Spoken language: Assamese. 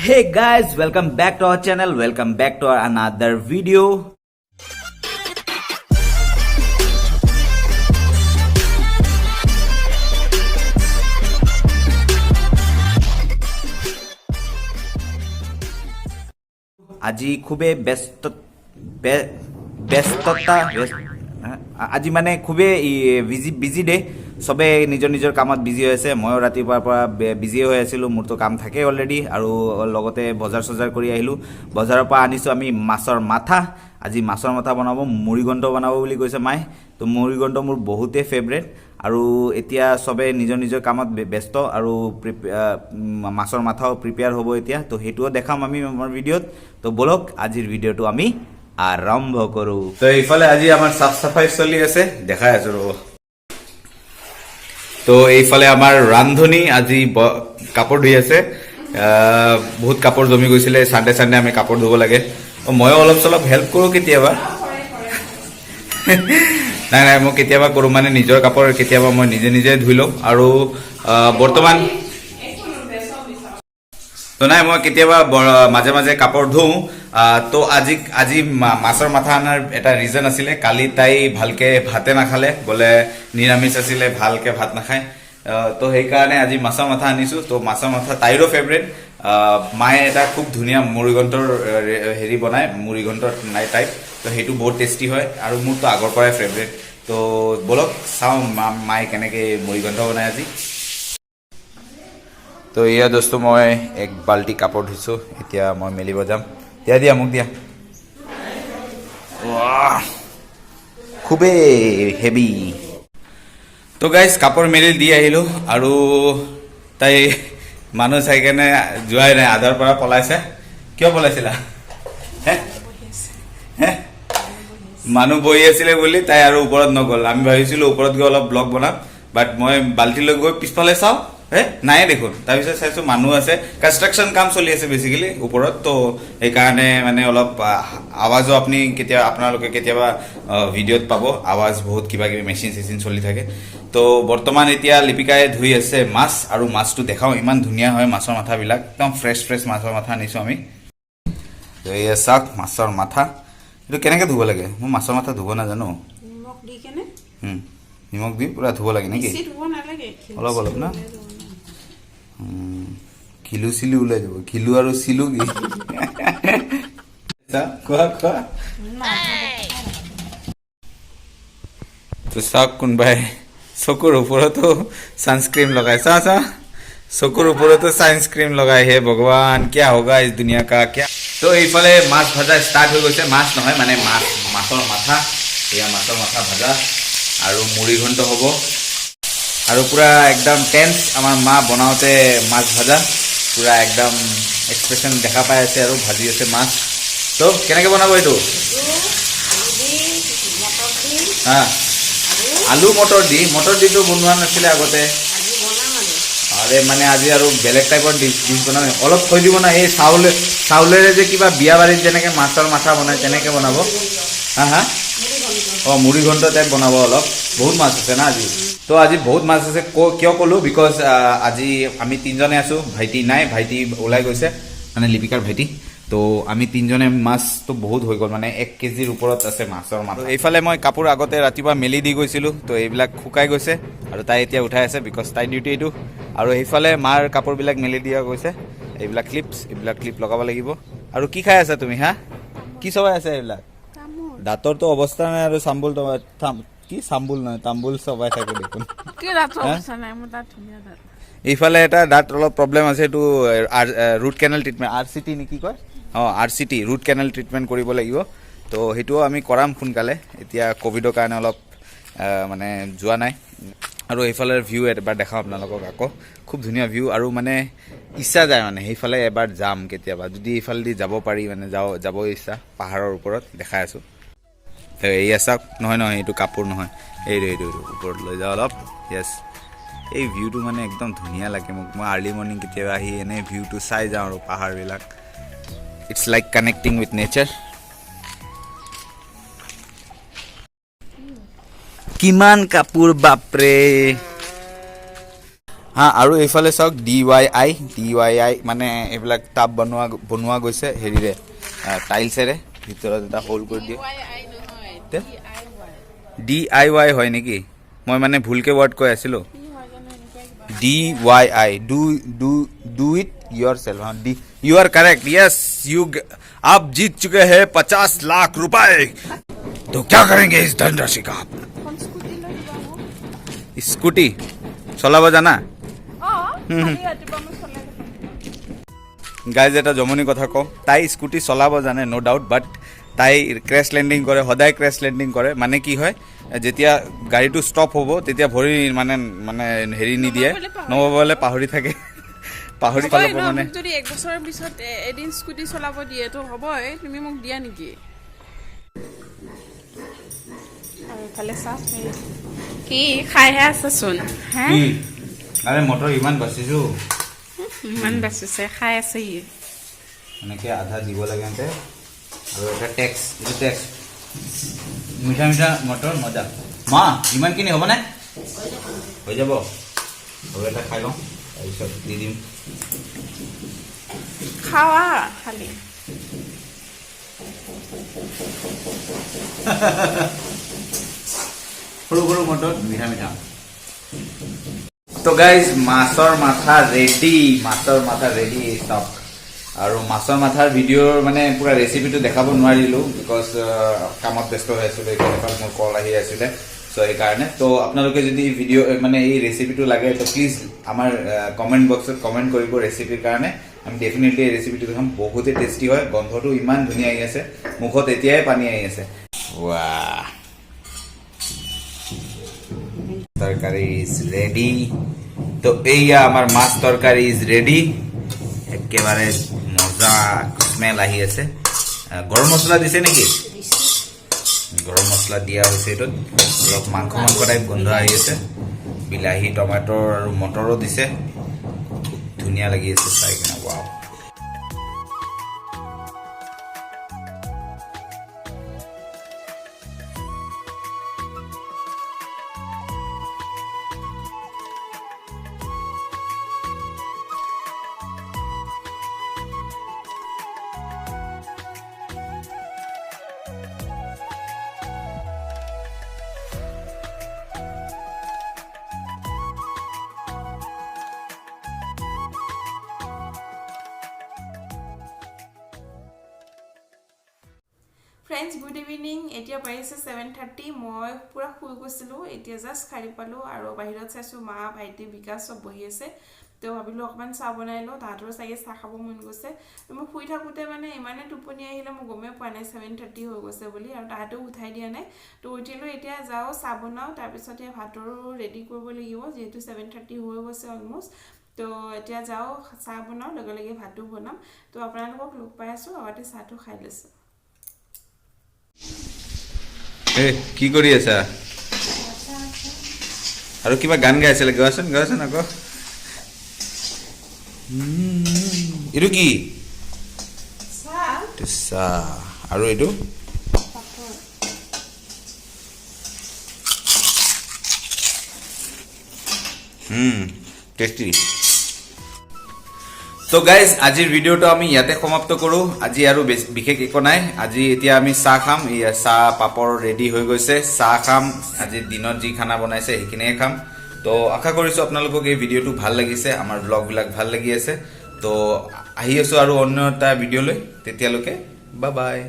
Hey guys, welcome back to our channel. Welcome back to our another video. আজি খুবেই ব্যস্ত ব্যস্ততা আজি মানে খুবেই বিজি বিজি ডে। চবে নিজৰ নিজৰ কামত বিজি হৈ আছে। ময়ো ৰাতিপুৱাৰ পৰা বিজি হৈ আছিলোঁ। মোৰতো কাম থাকেই অলৰেডি আৰু লগতে বজাৰ চজাৰ কৰি আহিলোঁ। বজাৰৰ পৰা আনিছোঁ আমি মাছৰ মাথা। আজি মাছৰ মাথা বনাব, মুড়িঘণ্ট বনাব বুলি কৈছে মায়ে। তো মুড়িঘণ্ট মোৰ বহুতেই ফেভৰেট আৰু এতিয়া চবে নিজৰ নিজৰ কামত ব্যস্ত আৰু মাছৰ মাথাও প্ৰিপেয়াৰ হ'ব এতিয়া। তো সেইটোও দেখাম আমি আমাৰ ভিডিঅ'ত। তো ব'লক, আজিৰ ভিডিঅ'টো আমি আৰম্ভ কৰোঁ। তো এইফালে আজি আমাৰ চাফ চাফাই চলি আছে, দেখাই আছো ৰ'ব। তো এইফালে আমাৰ ৰান্ধনী আজি কাপোৰ ধুই আছে। বহুত কাপোৰ জমি গৈছিলে। চানডে চানডে আমি কাপোৰ ধুব লাগে। ময়ো অলপ চলপ হেল্প কৰোঁ কেতিয়াবা। নাই নাই, মই কেতিয়াবা কৰোঁ, মানে নিজৰ কাপোৰ কেতিয়াবা মই নিজে নিজে ধুই লওঁ আৰু বৰ্তমান তো নাই, মই কেতিয়াবা মাজে মাজে কাপোৰ ধুওঁ। তো আজি আজি মাছৰ মাথা অনাৰ এটা ৰিজন আছিলে, কালি তাই ভালকে ভাতে নাখালে বোলে, নিৰামিষ আছিলে, ভালকে ভাত নাখায়। তো সেইকাৰণে আজি মাছৰ মাথা আনিছো। তো মাছৰ মাথা তাইৰো ফেভৰেট। মায়ে এটা খুব ধুনীয়া মুড়িঘণ্টৰ হেৰি বনায়, মুড়িঘণ্টৰ নাই টাইপ, তো সেইটো বহুত টেষ্টি হয় আৰু মোৰতো আগৰ পৰাই ফেভৰেট। তো ব'লক চাওঁ মায়ে কেনেকে মুড়িঘণ্ট বনায় আজি। তো এয়া দোস্ত, মই এক বাল্টি কাপোৰ ধুইছোঁ, এতিয়া মই মেলিব যাম। দিয়া দিয়া, মোক দিয়া। ৱাহ, খুবেই হেভি। তো গাইজ, কাপোৰ মেলি দি আহিলোঁ আৰু তাই মানুহ চাই কেনে যোৱাই নাই, আধাৰ পৰা পলাইছে। কিয় পলাইছিলা হে হে? মানুহ বহি আছিলে বুলি তাই আৰু ওপৰত নগ'ল। আমি ভাবিছিলো ওপৰত গৈ অলপ ব্লগ বনাম, বাট মই বাল্টি লৈ গৈ পিছফালে চাওঁ, হে নাই দেখোন। তাৰপিছত চাইছো মানুহ আছে, কনষ্ট্ৰাকশ্যন কাম চলি আছে বেচিকেলি ওপৰত। তো সেইকাৰণে মানে অলপ আৱাজো আপুনি কেতিয়া আপোনালোকে কেতিয়াবা ভিডিঅ'ত পাব, আৱাজ বহুত কিবা কিবি মেচিন চেচিন চলি থাকে। তো বৰ্তমান এতিয়া লিপিকাই ধুই আছে মাছ আৰু মাছটো দেখাওঁ, ইমান ধুনীয়া হয় মাছৰ মাথাবিলাক, একদম ফ্ৰেছ ফ্ৰেছ মাছৰ মাথা আনিছোঁ আমি। তো এয়া চাওক মাছৰ মাথা। এইটো কেনেকে ধুব লাগে? মই মাছৰ মাথা ধুব নাজানো। নিমখ দি কেনে। নিমখ দি পুৰা ধুব লাগে নেকি? বেছি ধুব নালাগে। অলপ অলপ না? ঘিলু চিলু ওলাই যাব। ঘিলু আৰু চিলু কি? চা, খোৱা খোৱা। তো চাওক, কোনোবাই চকুৰ ওপৰতো ছানস্ক্ৰীম লগাই। চা চা, চকুৰ ওপৰতো ছানস্ক্ৰীম লগাই। হে ভগৱান, क्या होगा इस दुनिया का क्या! তো এইফালে মাছ ভাজা ষ্টাৰ্ট হৈ গৈছে। মাছ নহয় মানে মাছ, মাছৰ মাথা। এয়া মাছৰ মাথা ভাজা আৰু মুড়ি ঘণ্ট হ'ব আৰু পুৰা একদম টেন্স আমাৰ মা বনাওঁতে মাছ ভাজা, পুৰা একদম এক্সপ্ৰেশ্যন দেখা পাই আছে আৰু ভাজি আছে মাছ। তো কেনেকে বনাব এইটো? আলু দি, মটৰ দি। হা, আলু মটৰ দি। মটৰ দিটো বনোৱা নাছিলে আগতে। আজি বনাম আৰু। আৰে মানে আজি আৰু বেলেগ টাইপৰ ডিছ ডিছ বনাম। অলপ থৈ দিব না। এই চাউলেৰে যে কিবা বিয়া বাৰীত যেনেকে মাছৰ মাথা বনায়, তেনেকে বনাব। হা হা, অঁ, মুড়ি ঘণ্ট টাইপ বনাব অলপ। বহুত মাছ আছে না আজি? তো আজি বহুত মাছ আছে। কিয় ক'লো, because আজি আমি তিনিজনে আছো, ভাইটি নাই, ভাইটি ওলাই গৈছে, মানে লিপিকাৰ ভাইটি। তো আমি তিনিজনে, মাছটো বহুত হৈ গ'ল, মানে 1 কেজিৰ ওপৰত আছে মাছৰ মাথা। এইফালে মই কাপোৰ আগতে ৰাতিপুৱা মেলি দি গৈছিলোঁ, তো এইবিলাক শুকাই গৈছে আৰু তাই এতিয়া উঠাই আছে, because তাই ডিউটি এইটো। আৰু সেইফালে মাৰ কাপোৰবিলাক মেলি দিয়া গৈছে। এইবিলাক ক্লিপছ, এইবিলাক ক্লিপ লগাব লাগিব। আৰু কি খাই আছা তুমি? হা, কি চবাই আছে এইবিলাক? দাঁতৰতো অৱস্থা নাই আৰু চাম্বুল কি চাম্বুল নহয়, তাম্বুল চবাই থাকে দেখোন। কি দাঁতৰ অৱস্থা নাই? মোৰ দাঁত ধুনীয়া দাঁত। এইফালে এটা দাঁত অলপ প্ৰব্লেম আছে, এইটো ৰুট কেনেল ট্ৰিটমেণ্ট, আৰচিটি নে কি কয়, অঁ, আৰচিটি, ৰুট কেনেল ট্ৰিটমেণ্ট কৰিব লাগিব। তো সেইটোও আমি কৰাম সোনকালে। এতিয়া ক'ভিডৰ কাৰণে অলপ মানে যোৱা নাই। আৰু এইফালৰ ভিউ এবাৰ দেখাওঁ আপোনালোকক আকৌ। খুব ধুনীয়া ভিউ আৰু মানে ইচ্ছা যায়, মানে সেইফালে এবাৰ যাম কেতিয়াবা, যদি এইফালেদি যাব পাৰি, মানে যাওঁ, যাব ইচ্ছা। পাহাৰৰ ওপৰত দেখাই আছোঁ। তো এইয়া চাওক। নহয় নহয়, এইটো কাপোৰ নহয়, এইটো এইটো এইটো ওপৰত লৈ যাওঁ অলপ। য়েছ, এই ভিউটো মানে একদম ধুনীয়া লাগে মোক। মই আৰ্লি মৰ্ণিং কেতিয়াবা আহি এনেই ভিউটো চাই যাওঁ আৰু পাহাৰবিলাক। It's like connecting with nature. কিমান কাপোৰ, বাপৰে! হা, আৰু এইফালে চাওক DYI, DYI মানে এইবিলাক টাব বনোৱা বনোৱা গৈছে হেৰিৰে, টাইলছেৰে ভিতৰত এটা হোল কৰি দিয়ে। তে? DIY হয় নেকি? মই মানে ভুলকে ৱৰ্ড কৈ আছিলোঁ। DYI, do do do it yourself. हाँ, D, you are correct. Yes, you, आप जीत चुके हैं 50 लाख रुपए। तो क्या करेंगे इस धनराशि का आप? এখন স্কুটি লৈ দিবা মোক। স্কুটি চলাব জানা? অঁ, কালি ৰাতিপুৱা মই চলাই থাকোঁ। গাইজ, এটা জমনি কথা কওঁ। তাই স্কুটি চলাব জানে, ন' ডাউট, বাট তাই ক্ৰেছ লেণ্ডিং কৰে, সদায় ক্ৰেছ লেণ্ডিং কৰে। মানে কি হয়, যেতিয়া গাড়ীটো ষ্টপ হ'ব তেতিয়া ভৰি মানে মানে হেৰি নিদিয়ে। নমাবলৈ পাহৰি। নমাবলৈ পাহৰি থাকে, পাহৰি হ'বই পেলাব। ন, মানে মোক যদি এক বছৰৰ পিছত এদিন স্কুটি চলাব দিয়ে তো হ'বই। তুমি মোক দিয়া নেকি? আৰু এইফালে চাহ কি খাইহে আছাচোন হে? আৰে, মটৰ ইমান বাচিছো। ইমান বাচিছে, খাই আছে ই। এনেকৈ আধা দিব লাগে এন্তে। আৰু এটা টেক্স, এইটো টেক্স। মিঠা মিঠা মটৰ, মজা। মা, ইমানখিনি হ'বনে? হৈ যাব। আৰু এটা খাই লওঁ, তাৰপিছত দি দিম। খাৱা খালি। সৰু সৰু মটৰ, মিঠা মিঠা। তো গাইজ, মাছৰ মাথা ৰেডি, মাছৰ মাথা ৰেডি চাওক। আৰু মাছৰ মাথাৰ ভিডিঅ'ৰ মানে পুৰা ৰেচিপিটো দেখাব নোৱাৰিলোঁ, because কামত ব্যস্ত হৈ আছিলোঁ, এইফালে মোৰ কল আহি আছিলে, চ' সেইকাৰণে। তো আপোনালোকে যদি ভিডিঅ' মানে এই ৰেচিপিটো লাগে, তো প্লিজ আমাৰ কমেণ্ট বক্সত কমেণ্ট কৰিব ৰেচিপিৰ কাৰণে। আমি ডেফিনেটলি এই ৰেচিপিটো খাম। বহুতেই টেষ্টি হয়। গন্ধটো ইমান ধুনীয়া আহি আছে, মুখত এতিয়াই পানী আহি আছে। ৱাহ, তৰকাৰী is ready. তো এইয়া আমাৰ মাছ তৰকাৰী is ready. একেবাৰে মজা স্মেল আহি আছে। গৰম মছলা দিছে নেকি? গৰম মছলা দিয়া হৈছে এইটোত। অলপ মাংস মাংস টাইপ গোন্ধ আহি আছে। বিলাহী, টমেটৰ আৰু মটৰো দিছে। খুব ধুনীয়া লাগি আছে চাই কিনে। ৱাও। Friends, good evening. এতিয়া বাজিছে 7:30। মই পূৰা শুই গৈছিলোঁ, এতিয়া জাষ্ট সাৰি পালোঁ আৰু বাহিৰত চাইছোঁ মা, ভাইটি, বিকাশ চব বহি আছে। তো ভাবিলোঁ অকণমান চাহ বনাই লওঁ, তাহাঁতৰো চাগে চাহ খাব মন গৈছে। তো মই শুই থাকোঁতে মানে ইমানেই টোপনি আহিলে, মই গমেই পোৱা নাই 7:30 হৈ গৈছে বুলি আৰু তাহাঁতেও উঠাই দিয়া নাই। তো উঠিলোঁ, এতিয়া যাওঁ চাহ বনাওঁ, তাৰপিছতে ভাতৰো ৰেডি কৰিব লাগিব, যিহেতু 7:30 হৈ গৈছে অলমষ্ট। তো এতিয়া যাওঁ চাহ বনাওঁ, লগে লগে ভাতো বনাম। তো আপোনালোকক লগ পাই আছোঁ, আগতে চাহটো খাই লৈছোঁ। এ, কি কৰি আছা? আৰু কিবা গান গাই আছিলে, গোৱাচোন, গোৱাচোন আকৌ। এইটো কি? চাহ। এইটো চাহ আৰু এইটো পাপৰ। টেষ্টি। তো গাইজ, আজিৰ ভিডিঅ'টো আমি ইয়াতে সমাপ্ত কৰোঁ। আজি আৰু বিশেষ একো নাই। আজি এতিয়া আমি চাহ খাম। এয়া চাহ পাপৰ ৰেডি হৈ গৈছে, চাহ খাম। আজি দিনত যি খানা বনাইছে সেইখিনিয়ে খাম। তো আশা কৰিছোঁ আপোনালোকক এই ভিডিঅ'টো ভাল লাগিছে, আমাৰ ব্লগবিলাক ভাল লাগি আছে। তো আহি আছোঁ আৰু অন্য এটা ভিডিঅ'লৈ, তেতিয়ালৈকে বাই বাই।